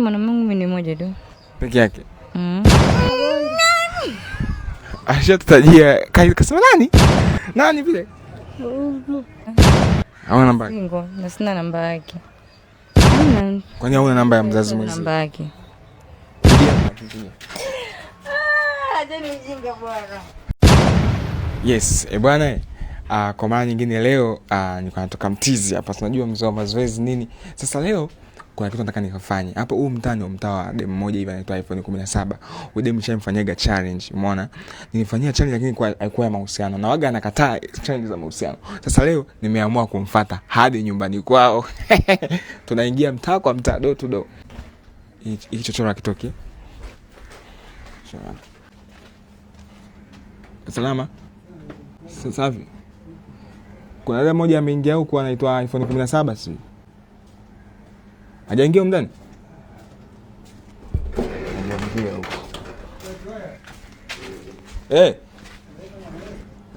Mwanaume wangu mimi ni mmoja tu. Peke yake. Ashatutajia kasema nani? Nani vile? Hauna namba yake? Single, na sina namba yake. Hamna. Kwani hauna namba ya mzazi mwenzie? Namba yake. Pigia. Ah, acha ni mjinga bwana. Yes, bwana, kwa mara nyingine leo nilikuwa natoka mtizi hapa, tunajua mzee wa mazoezi nini. Sasa leo kuna kitu nataka nikafanye. Hapo huu mtaa ni mtaa wa demu mmoja hivi anaitwa iPhone 17. Huyu demu nishamfanyaga challenge, umeona? Nilifanyia challenge lakini haikuwa ya mahusiano. Na waga anakataa challenge za mahusiano. Sasa leo nimeamua kumfuata hadi nyumbani kwao. Tunaingia mtaa kwa mtaa, door to door. Hii chochoro hakitoki. Sawa. Salama? Safi. Kuna dada mmoja ameingia huku anaitwa iPhone 17 si? Hajaingia huko ndani? Hajaingia huko.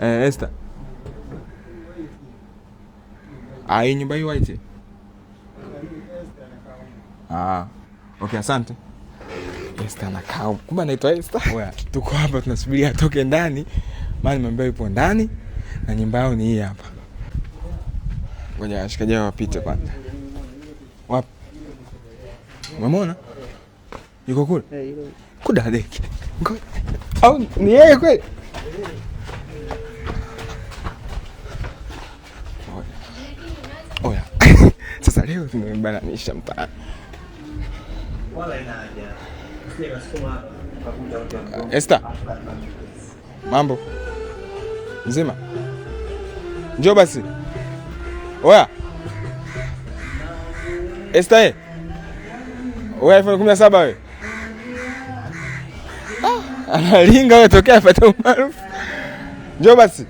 Esther. Hii nyumba hii white. Okay, asante. Esther anakaa huko. Kumbe anaitwa Esther. Oya, tuko hapa tunasubiri atoke ndani. Maana nimeambiwa yupo ndani na nyumba yao ni hii hapa. Ngoja washikaji hao wapite kwanza. Wapi? Umemwona? Yuko kule? Kudadeki. Ngoja. Au ni yeye kweli? Oya. Sasa leo tumebananisha mtaani. Wala ina haja. Sije kasoma kakuta mtu wa Esther. Mambo. Mzima? Njoo basi. Oya. Esther. Oya iPhone 17 wewe. Analinga wewe tokea apate umaarufu. Njoo basi.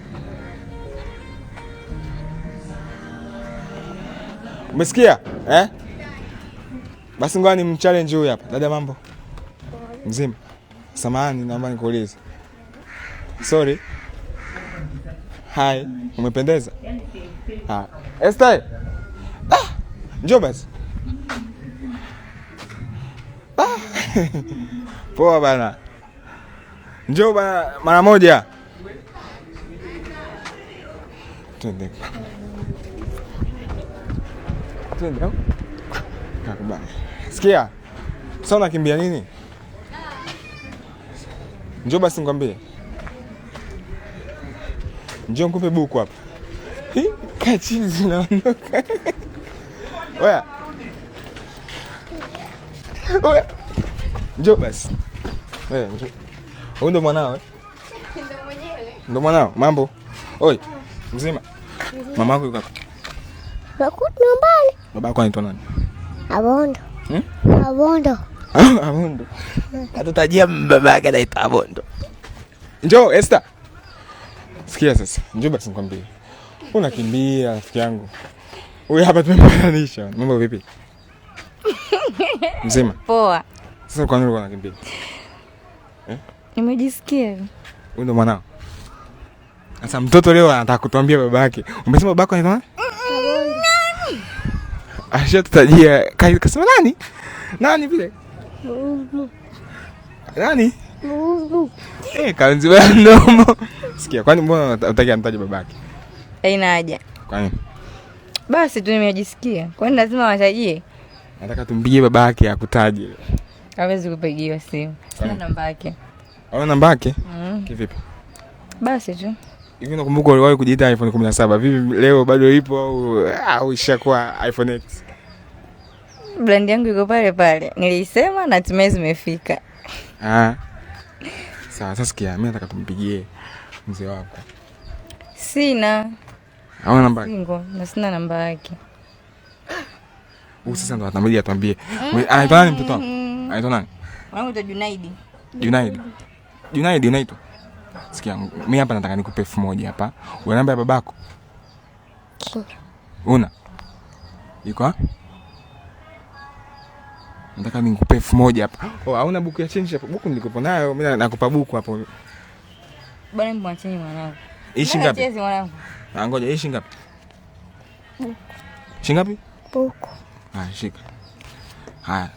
Umesikia? Basi ngoja ni mchallenge huyu hapa. Dada mambo. Mzima. Samahani naomba nikuulize. Sorry. Hi, umependeza? Esther. Njoo basi. Poa bana. Njoo bana mara moja. Twende. Twende. Kakubali. Sikia. Sasa unakimbia nini? Njoo basi nikwambie. Njoo nikupe buku hapa. Hi, kachizi zinaondoka. Oya. Oya. Njoo basi. Oya, njoo. Huyu ndo mwanao? Ndo mwenyewe. Ndo mwanao. Mambo. Oi. Mzima. Mama yako yuko wapi? Yuko nyumbani. Baba yako anaitwa nani? Abondo. Abondo. Abondo. Atutajia baba yake anaitwa Abondo. Njoo Esther. Sikia sasa. Njoo basi nikwambie. Unakimbia rafiki yangu. Huyu hapa tumempatanisha. Mambo vipi? Mzima. Poa. Sasa kwa nini ulikuwa unakimbia? Nimejisikia. Huyu ndo mwanao. Sasa mtoto leo anataka kutuambia babake. Umesema babako anaitwa nani? Ashatutajia kasema nani? Nani vile? Nani? Kaanzi mdomo. Sikia, kwani mbona unataka amtaje babake? Haina haja. Kwa nini? Basi tu nimejisikia. Kwani lazima watajie? Nataka tumpigie babake akutaje. Hawezi kupigiwa simu. Sina namba yake. Hauna namba yake? Kivipi? Basi tu. Hivi unakumbuka uliwahi kujiita iPhone 17? Vipi leo bado ipo au ishakuwa iPhone X? Brand yangu iko pale pale. Nilisema na hatimaye zimefika. Sawa, sasa sikia, mimi nataka tumpigie mzee wako. Sina. Hauna namba yake? Single, na sina namba yake. Huyu sasa ndo atamwambia atuambie. Anaitwa nani mtoto wako? Anaitwa nani? Mwanangu anaitwa Junaidi. Junaidi. Junaidi unaitwa? Sikia, mimi hapa nataka nikupe 1000 hapa. Una namba ya babako? Una? Iko? Nataka nikupe 1000 hapa. Oh, hauna buku ya change hapo? Buku nilikopo nayo, mimi nakupa buku hapo. Bwana mwacheni mwanangu. Hii shilingi ngapi? Chezi mwanangu. Ah, ngoja, hii shilingi ngapi? Shilingi ngapi? Buku. Ah, shika. Haya.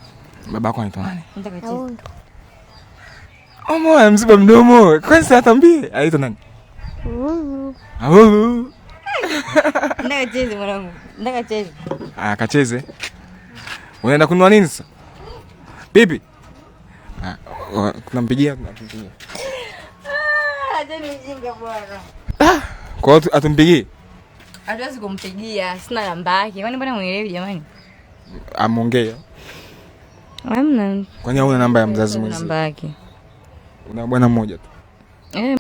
Babako anaitwa nani? Nataka cheze. Abondo. Omo, mziba mdomo. Kwanza atambie. Anaitwa nani? Mm. Awu. Nataka cheze mwanangu. Nataka cheze. Ah, kacheze. Unaenda kununua nini sasa? Bibi. Ah, tunampigia, tunampigia. Ah, acheni ujinga bwana. Kwa hiyo atumpigie? Hatuwezi kumpigia, sina namba yake. Kwani mbona muelewi jamani? Amongea. Hamna. Kwani hauna namba ya mzazi mwenzi? Namba yake. Una bwana mmoja tu. Eh,